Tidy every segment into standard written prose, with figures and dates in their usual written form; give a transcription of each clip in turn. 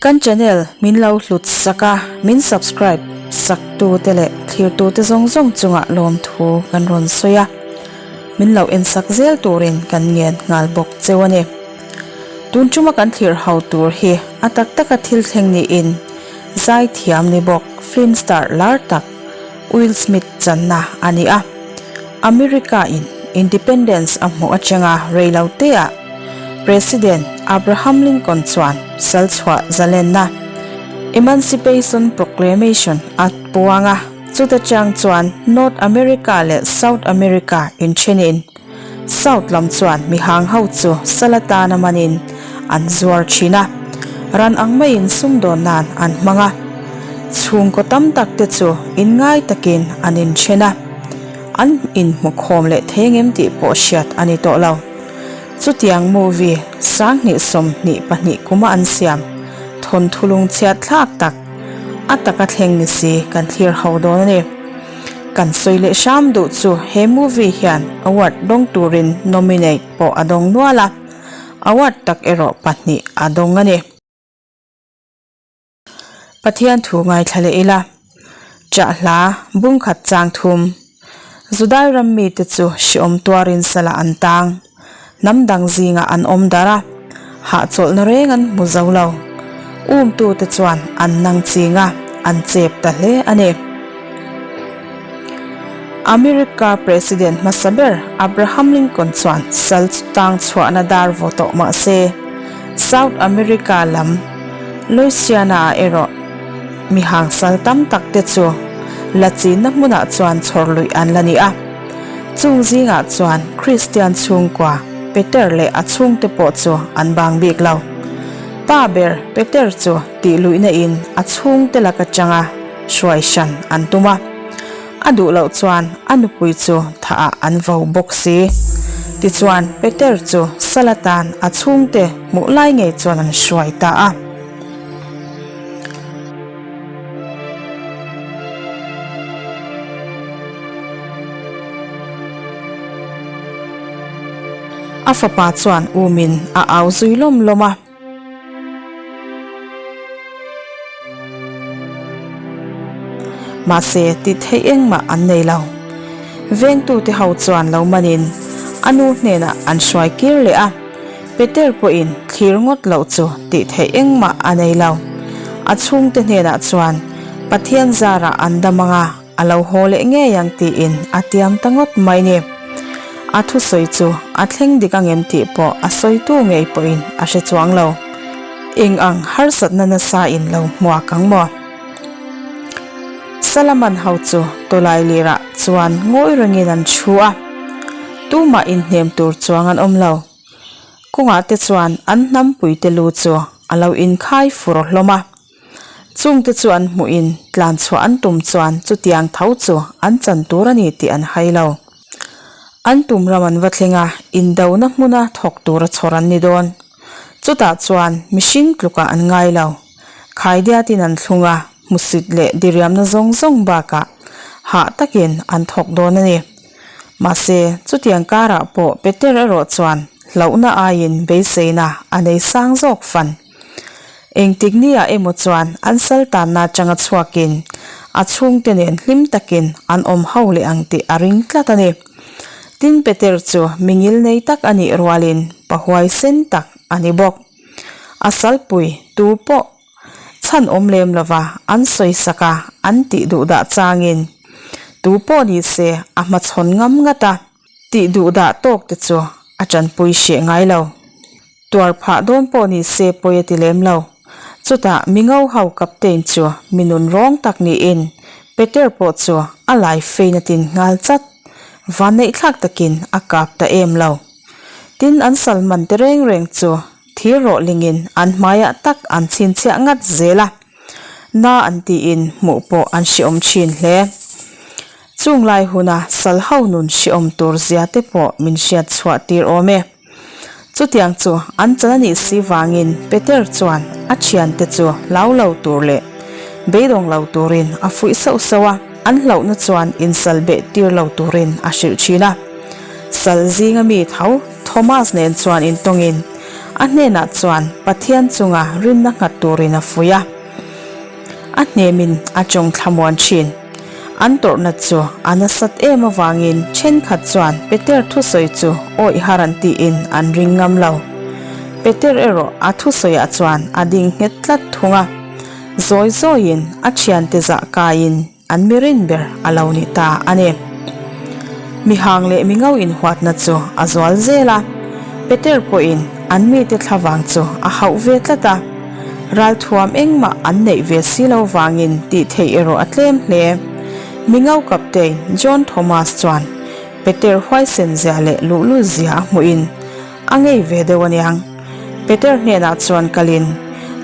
Kan channel min lo hlut sak a, min subscribe sak tu te leh thlir tu te zawng zawng chungah lawmthu kan rawn sawi a, min lo en sak zel turin kan ngen nghal bawk cheu a ni. Tun tuma kan thlir ho tur hi a tak taka thil thleng niin zaithiam ni bawk film star lar tak Will Smith channa a ni a. America in Independence a hmuh atanga rei lo te ah President Abraham Lincoln chuan sal chhuah zalenna, Emancipation Proclamation, a puang a, chuta chang chuan North America leh South America inthenin South lam chuan mihang ho chu sal atana manin an zuar thin a, ran ang maiin sumdawn nan an hmang a, chhungkaw tam tak te chu inngai takin an inthen a, an inhmukhawm leh thei ngem tih pawh hriat a ni tawh lo. Chutiang movie 2022 kuma an siam thawnthu lungchhiat thlak tak a taka thleng ni si kan thlir ho dawn a ni. Kan sawi leh hram duh chu he movie hian award dawng turin nominate pawh a dawng nual a, award tak erawh pahnih a dawng a ni. Pathian thu ngaithla leh ila, Chahhla bungkhat chang thum, Judai ram mite chu hriawm tuarin salah an tang. Hnam dang zingah an awm darh a, hahchawlhna reng an hmu zo lo. Umtute chuan an nang ching a, an chep ta hle a ni. America President hmasa ber Abraham Lincoln chuan sal tang chhuahna dar vaw tawh mah se, South America lam Louisiana-ah erawh mihang sal tam tak te chu la chinna hmunah chuan chhawr luih an la ni a. Chung zingah chuan Kristian chhungkua Peter leh a chhungte pawh chu an bang bik lo. Pa ber Peter chu tih luihna in a chhungte lak atanga hruai hran an tum a. A duh loh chuan a nupui chu thah ah an vo bawk si. Tichuan Peter chu sal atan a chhungte hmuh lai ngei chuan an hruai ta a. A fapa chuan umin a au zui lawm lawm a. Mahse, tih theih engmah an nei lo. Vengtute ho chuan lo manin a nu hnenah an hruai kir leh a. Peter pawhin thlir ngawt loh chu tih theih engmah a nei lo. A chhungte hnenah chuan Pathian zarah an dam anga a lo haw leh ngei ang tiin a tiam ta ngawt mai ni. A thusawi chu a thleng dik angem tih pawh a sawitu ngei pawhin a hre chuang lo. Eng ang harsatna nasa in lo hmuak ang maw? Salaman ho chu tawlai lirah chuan ngawi rengin an thu a. Tumah inhnem tur chuang an awm lo. Kawngah te chuan an hnampui te lu chu a lo inkhai fur hlawm a. Chungte chu an hmuhin tlan chhuah an tum chuan chutiang tho chu an chan tur a ni tih an hai lo. An tum ram an va thleng a, indona hmuna thawk tura chhawr an ni dawn. Chutah chuan mihring tlukah an ngai lo. Khaidiatin an thlung a, hmusit leh diriamna zawng zawng bakah hah takin an thawk dawn a ni. Mahse, chutiang karah pawh Peter erawh chuan hlauhna aiin beiseina a nei sang zawk fan. Engtik niah emaw chuan an sal tanna atanga chhuakin a chhungte nen hlim takin an awm ho leh ang tih a ring tlat a ni. Tin, Peter chu mingil nei tak a nih rualin pahuai sen tak a ni bawk. A salpui tu pawh Chhan awm lem lova an sawisak a, an tih duh dah changin tu pawh ni se a hmachhawn ngam ngat a, tih duh dah tawk te chu a tanpui hreh ngai lo. Tuar phah dawn pawh ni se pawi a ti lem lo. Chutah mingo ho captain chu mi nun rawng tak niin Peter pawh chu a lai fein a tin nghal chat. Vanneihthlak takin a kap ta em lo. Tin an salman te reng reng chu Thir rawh lingin an hmaiah tak an chhinchhiah ngat zel a, na an tiin hmuh pawh an hreawm thin hle. Chung lai huna sal ho nun hreawm tur zia te pawh min hriat chhuah tir awm e. Chutiang chu an chan a nih si vangin Peter chuan a thiante chu hlau lo tur leh beidawng lo turin a fuih sauh sauh a, an hlauhna chuan insal beh tir lo turin a hrilh thin a. Sal zinga mi tho Thomas nen chuan intawngin A hnenah chuan Pathian chunga rinna nghat turin a fuih a. A hnemin a tawng thlamuan thin. An tawrhna chu a nasat em avangin thenkhat chuan Peter thusawi chu awih har an tiin an ring ngam lo. Peter erawh a thusawiah chuan a ding nghet tlat thung a. Zawi zawiin a thiante zah kaiin An mi rin ber a lo ni ta a ni. Mihang leh mingo inhuatna chu a zual zel a, Peter pawhin an mite thlavang chu a hauh ve tlat a. Ralthuam engmah an neih ve si lo vangin tih theih erawh a tlem hle. Mingo Captain John Thomas chuan Peter huaisen zia leh luhlul zia a hmuhin A ngei ve deuh aniang. Peter hnenah chuan kalin,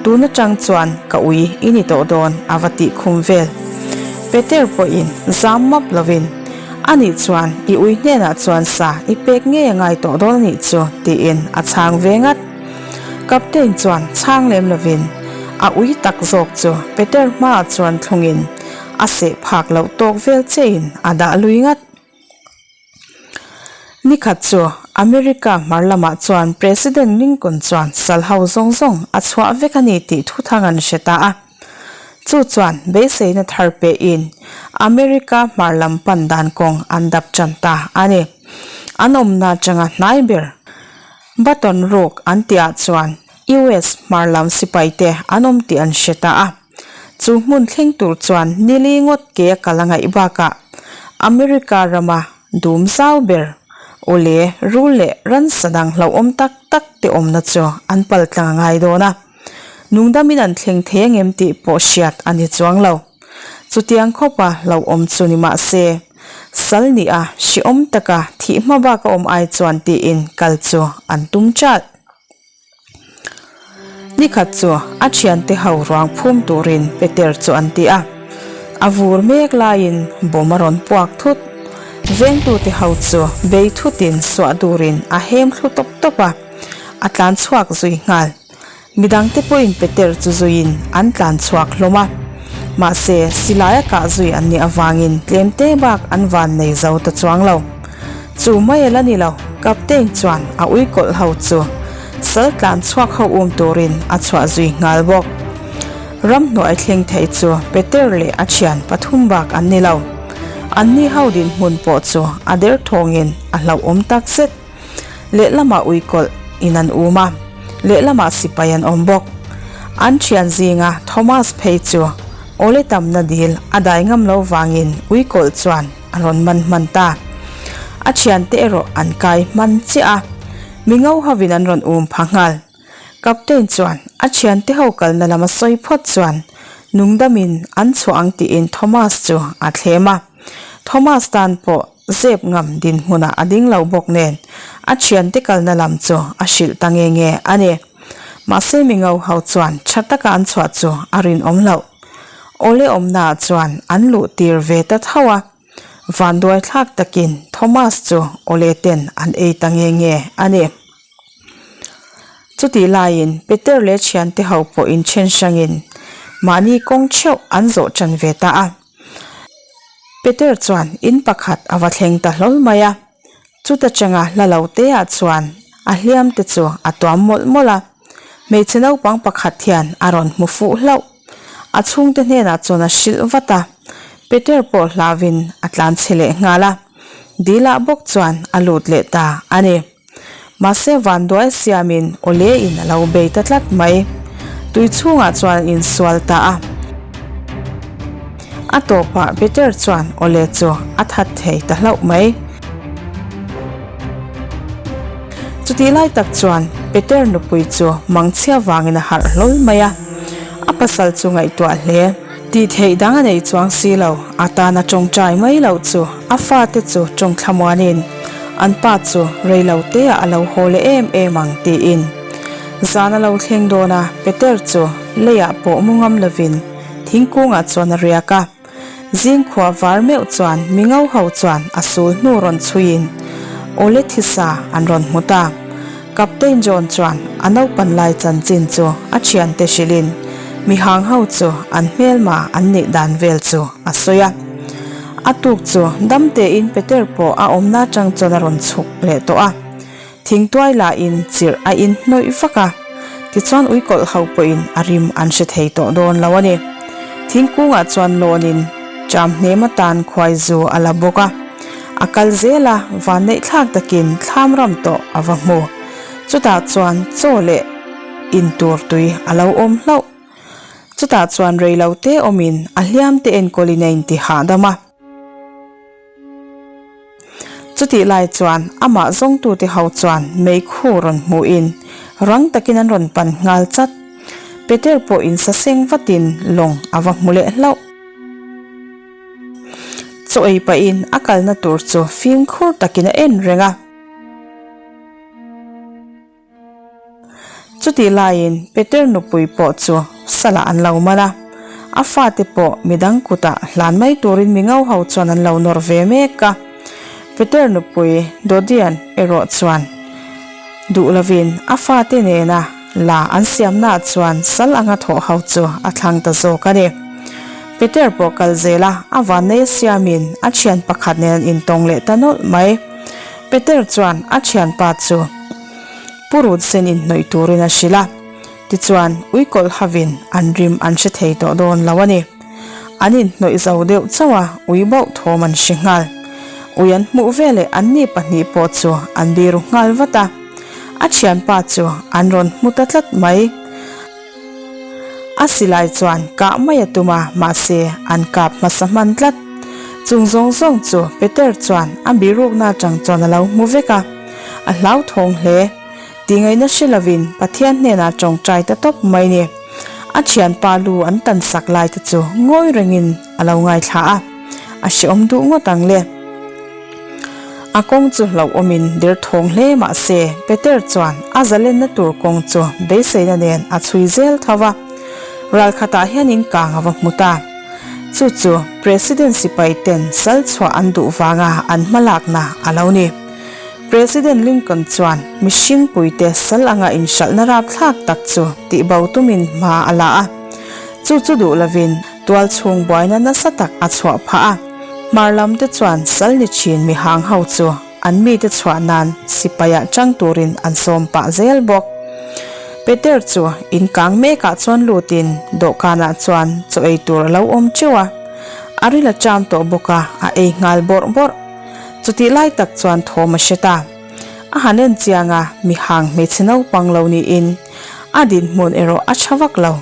Tun atang chuan ka ui i ni tawh dawn a va tih khum vel. Peter pawhin zam map lovin, Anih chuan i ui hnenah chuan sa i pek ngei a ngai tawh dawn anih chu tiin a chhang ve ngat. Captain chuan chhang lem lovin a ui tak zawk chu Peter hmaah chuan thlungin a seh phak loh tawk vel chein a dah lui ngat. Nikhat chu America hmar lamah chuan President Lincoln chuan sal ho zawng zawng a chhuah vek a ni tih thuthang an hre ta a. Chu chuan beiseina thar pehin America hmar lam pan dan kawng an dap tan ta a ni. An awmna atanga hnai ber Baton Rouge an tihah chuan US hmar lam sipaite an awm tih an hre ta a. Chu hmun thleng tur chuan nili ngawt ke a kal a ngaih bakah America rama dum zau ber awle rul leh ransa dang hlauhawm tak tak te awmna chu an pal tlang a ngai dawn a. Nungdamin an thleng thei angem tih pawh hriat a ni chuang lo. Chutiang khawpa hlauhawm chu ni mah se, sal nih a hrehawm taka thih hma bak a awm ai chuan tiin kal chu an tum chalh. Nikhat chu a thiante ho ruang phum turin Peter chu an ti a. A vur mek laiin bawm a rawn puak thut. Vengtute ho chu bei thutin suah durin a hem thlu tawp tawp a, a tlan chhuak zui nghal. Midangte pawhin Peter chu zuiin an tlan chhuak hlawm a. Mahse, silai a kah zui an nih avangin tlemte bak an van nei zo ta chuang lo. Chu mai a la ni lo, Captain chuan a ui kawlh ho chu sal tlan chhuak ho um turin a chhuah zui nghal bawk. Ramhnuai thleng thei chu Peter leh a thian pathum bak an ni lo. Anni ho dinhmun pawh chu a derthawngin a hlauhawm tak zet. Lehlamah ui kawlh in an um a, lehlamah sipai an awm bawk. An thian zinga Thomas phei chu awle tamna dil a dai ngam lo vangin ui kawlh chuan a rawn man hman ta. A thiante erawh an kai hman chiah a, mi ngo hovin an rawn um pha nghal. Captain chuan a thiante ho kalna lam a sawi phawt chuan nungdamin an chhuah ang tiin Thomas chu a thlem a. Thomas tan pawh zep ngam dinhmunah a ding lo bawk nen a thiante kalna lam chu a hrilh ta nge nge a ni. Mahse mi ngo ho chuan tha taka an chhuah chu a rinawm loh. Awle awmnaah chuan an luh tir ve ta tho a. Vanduai thlak takin Thomas chu awle ten an ei ta nge nge a ni. Chutih laiin Peter leh thiante ho pawh inthen hrangin mahni kawng theuh an zawh tan ve ta a. Peter chuan in pakhat a va thleng ta hlawl mai a. Chuta changa hla lo te ah chuan a hliam te chu a tuam mawlh mawlh a, hmeichhe naupang pakhat hian a rawn hmu fuh hlauh. A chhungte hnenah chuan a hrilh vat a, Peter pawh hlauhin a tlan chhe leh nghal a, dil ah bawk chuan a lut leh ta a ni. Mahse vanduai siamin awle in a lo bei ta tlat mai. Tui chhungah chuan an insual ta a. A tawpah Peter chuan awle chu a that thei ta hlauh mai. Chutih lai tak chuan Peter nupui chu mangchhia vangin a harh hlawl mai a. A pasal chu ngaihtuah hle. Tih theih dang a nei chuang si lo, a tana tawngtai mai loh chu a fate chu tawng thlamuanin an pa chu rei lo teah a lo haw leh em em ang tiin. Zan a lo thleng dawn a, Peter chu leiah pawh mu ngam lovin thingkungah chuan a riak a. Zingkhua var meuh chuan mi ngo ho chuan a sul hnu rawn chhuiin awle thisa an rawn hmu ta. Captain John chuan a naupan lai chanchin chu a thiante hrilhin mihang ho chu an hmelma an neih dan vel chu a sawi a. A tuk chu damtein Peter pawh a awmna atang chuan a rawn chhuk leh tawh a. Thingtuai lahin chirh a inhnawih vak a, tichuan uikawlh ho pawhin a rim an hre thei tawh dawn lo a ni. Thingkungah chuan lawnin ṭam hnem atan khuai zu a la bawk a, a kal zel a, vanneih thlak takin thlam ram tawh a va hmu. Chutah chuan chaw leh in tur tui a lo awm hlauh. Chutah chuan reilote awmin a hliamte enkawlin a inti hahdam a. Chutih lai chuan amah zawngtute ho chuan meikhu rawn hmuhin rang takin an rawn pan nghal chat. Peter pawh insaseng vatin lawng a va hmu leh hlauh. Chaw ei pahin a kalna tur chu fimkhur takin a en reng a. Chutih laiin Peter nupui pawh chu salah an lo man a, a fate pawh midang kutah hlan mai turin mi ngo ho chuan an lo nawr ve mek a. Peter nupui Dodian erawh chuan duh lovin a fate nena la an siamnaah chuan sal anga thawh ho chu a thlang ta zawk a ni. Peter pawh kal zel a, a vannei a siamin a thian pakhat nen an intawng leh ta nawlh mai. Peter chuan a thianpa chu Pu Rut sen inhnawih turin a hrilh a, tichuan uikawlh havin an rim an hre thei tawh dawn lo a ni. An inhnawih zo deuh chauh a, ui bauh thawm an hre nghal. Ui an hmuh veleh anni pahnih pawh chu an biru nghal vat a, a thianpa chu an rawn hmu ta tlat mai. A silai chuan kah mai a tum a, mahse an kap hmasa hman tlat. Chung zawng zawng chu Peter chuan a birukna atang chuan a lo hmu vek a, a hlauthawng hle. Tihngaihna hre lovin Pathian hnenah tawngtai ta tawp mai ni. A thianpa lu an tan sak lai te chu ngawi rengin a lo ngaithla a, a hreawm duh ngawt ang le. A kawng chu hlauhawmin derthawng hle mah se, Peter chuan a zalenna tur kawng chu beiseina nen a chhui zel tho va. Ral khatah hian in kang a va hmu ta. Chu chu President sipai ten sal chhuah an duh vanga an hmalakna a lo ni. President Lincoln chuan mihring puite sal anga inhralhna rapthlak tak chu tihbo tumin hma a la a. Chu chu duh lovin tualchhung buaina nasa tak a chhuah phah a. Hmar lam te chuan sal ni thin mihang ho chu an mite chhuah nan sipaiah chang turin an sawm pah zel bawk. Peter chu in kang mekah chuan lutin dawhkanah chuan chaw ei tur a lo awm teuh a, a ril a cham tawh bawk a, a ei nghal bawrh bawrh. Chutih lai tak chuan thawm a hre ta. A han en chiang a, mihang hmeichhe naupang lo niin a dinhmun erawh a tha vak lo.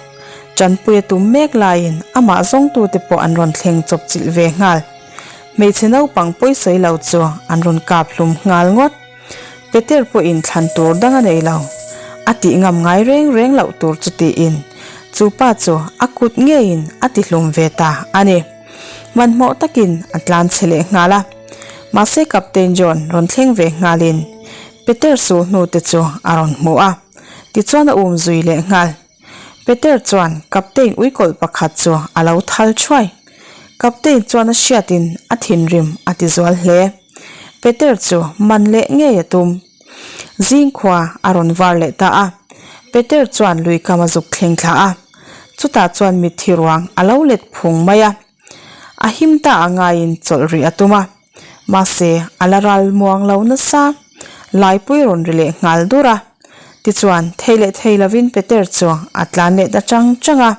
Tanpui a tum mek laiin amah zawngtute pawh an rawn thleng chawp chilh ve nghal. Hmeichhe naupang pawisawi lo chu an rawn kap hlum nghal ngawt. Peter pawhin thlan tur dang a nei lo. A tih ngam ngai reng reng loh tur chu tiin chu pa chu a kut ngeiin a ti hlum ve ta a ni. Hmanhmawh takin a tlan chhe leh nghal a. Mahse Captain John rawn thleng ve nghalin Peter sulhnute chu a rawn hmu a. Tichuan a um zui leh nghal. Peter chuan Captain uikawlh pakhat chu a lo thal thuai. Captain chuan a hriatin a thinrim a ti zual hle. Peter chu man leh ngei a tum. Zingkhua a rawn var leh ta a. Peter chuan luikam a zuk thleng thla a. Chutah chuan mitthi ruang a lo let phung mai a. A him ta a ngaiin chawlh rih a tum a. Mahse, a la ral muang lo nasa. Laipui rawn ri leh nghal dur a. Tichuan, thei leh thei lovin Peter chu a tlan leh ta chang chang a.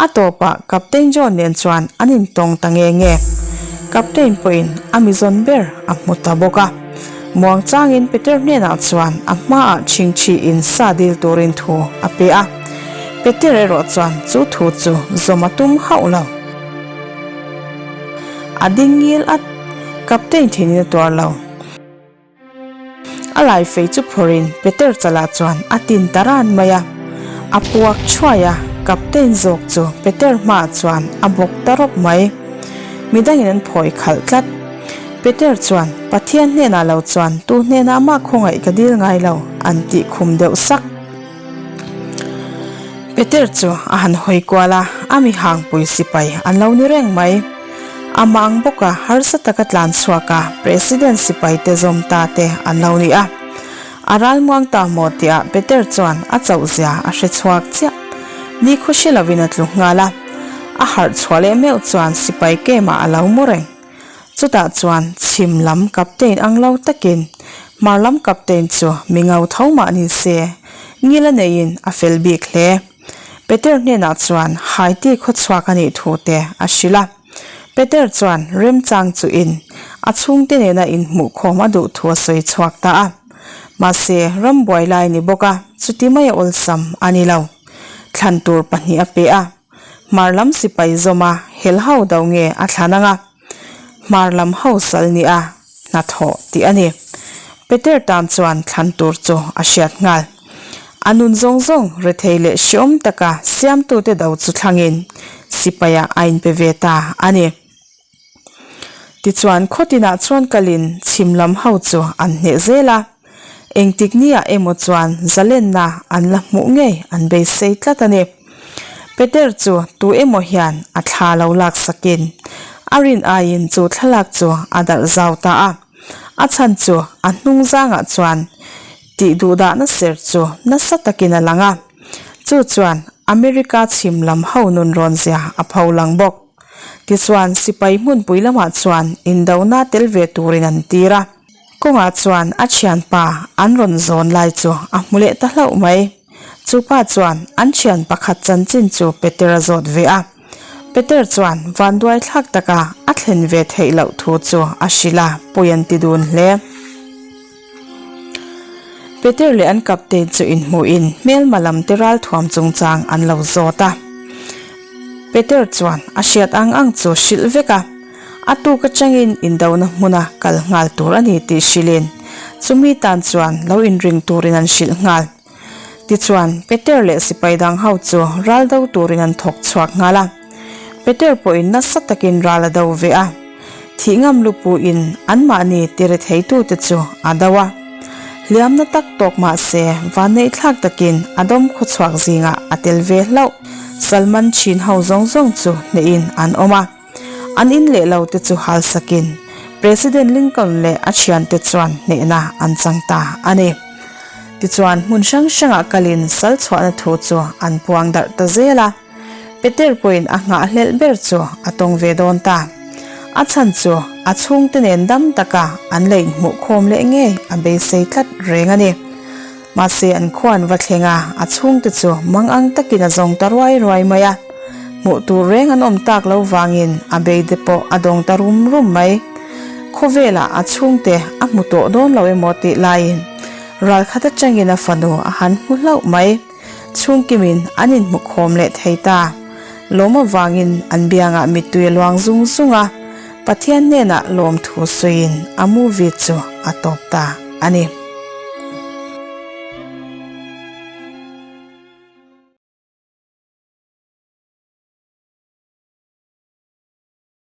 A tawpah Captain John nen chuan an intawng ta nge nge. Captain pawhin a mizawn ber a hmu ta bawk a. Muang changin Peter hnenah chuan a hmaah chhingchhiin sa dil turin thu a pe a. Peter erawh chuan chu thu chu zawm a tum hauh lo. A ding ngil at, Captain thinin a tuar lo. A lai fei chu phawrhin Peter chalah chuan a tin ta ran mai a. A puak thuai a, Captain zawk chu Peter hmaah chuan a bawk ta rawp mai. Midangin an phawi khalh tlat. Peter chuan, Pathian hnenah lo chuan tu hnenah mah khawngaih ka dil ngai lo, an tih khum deuh sak. Peter chu a han hawi kual a, a mi hangpui sipai an lo ni reng mai. A mang bawk a, harsa taka tlan chhuak a, President sipai te zawm ta te an lo ni a. A ral muang ta maw tihah Peter chuan a chauh zia a hre chhuak chiah. Ni khaw hre lovin a tlu nghal a, a harh chhuah leh meuh chuan sipai kemah a lo mu reng. Chutah chuan chhim lam captain ang lo takin. Hmar lam captain chu mi ngau tho mah ni se, ngil a neiin a fel bik hle. Peter hnenah chuan Haiti khawchhuak a nih thu te a hrilh a. Peter chuan remchang chuhin a chhungte nena inhmuhkhawm a duh thu a sawi chhuak ta a. Mahse, rambuai lai ni bawk a, chuti mai a awlsam a ni lo. Thlan tur pahnih a pe a. Hmar lam sipai zawma hel ho do nge a thlan ang a? Hmar lam ho sal ni a hnathawh tih a ni. Peter tan chuan thlan tur chu a hriat nghal. A nun zawng zawng rethei leh hreawm taka siamtute do chu thlangin sipaiah a inpe ve ta a ni. Tichuan khawtinah chuan kalin chhim lam ho chu an hneh zel a, engtik niah emaw chuan zalenna an la hmuh ngei an beisei tlat a ni. Peter chu tu emaw hian a thla lo lak sakin a rin aiin chu thlalak chu a darh zau ta a, a chhan chu a hnung zangah chuan tih duhdahna ser chu nasa takin a lang a, chu chuan America chhim lam ho nun rawn zia a pholang bawk. Tichuan, sipai hmunpui lamah chuan indona tel ve turin an tir a. Kawngah chuan a thianpa an rawn zawn lai chu a hmu leh ta hlauh mai. Chu pa chuan an thian pakhat chanchin chu Peter a zawt ve a. Peter chuan vanduai thlak taka a thlen ve theih loh thu chu a hrilh a, pawi an ti dun hle. Peter leh an captain chu inhmuhin hmelma lam te ralthuam chungchang an lo zawt a. Peter chuan a hriat ang ang chu hrilh vek a, a tuk atangin indona hmuna kal nghal tur a ni tih hrilhin chumi tan chuan lo inring turin an hrilh nghal. Tichuan, Peter leh sipai dang ho chu ral do turin an thawk chhuak nghal a. Peter pawhin nasa takin ral a do ve a. Thih ngam lupuin anmahni tire theitute chu a do a. Hliamna tak tawk mah se vanneih thlak takin a dawm khawchhuak zingah a tel ve hlauh. Salman chin ho zawng zawng chu hnehin an awm a. An in leh lo te chu hal sakin President Lincoln leh a thiante chuan hnehna an chang ta a ni. Tichuan hmun hrang hrangah kalin sal chhuahna thu chu an puang darh ta zel a. Peter pawhin a nghahhlelh ber chu a tawng ve dawn ta. A chhan chu a chhungte nen dam taka an la inhmuh khawm leh ngei a beisei tlat reng a ni. Mahse an khua an va thleng a, a chhungte chu mangang takin a zawng ta ruai ruai mai a. Hmuh tur reng an awm tak lo vangin a beide pawh a dawng ta rum rum mai. Khawvelah a chhungte a hmu tawh dawn lo emaw tih laiin ralkhat atangin a fanu a han hmu hlauh mai. Chhungkimin an inhmu khawm leh thei ta. Lawm avangin an biangah mittui a luang zung zung a, Pathian hnenah lawmthu sawiin a movie chu a tawp ta a ni.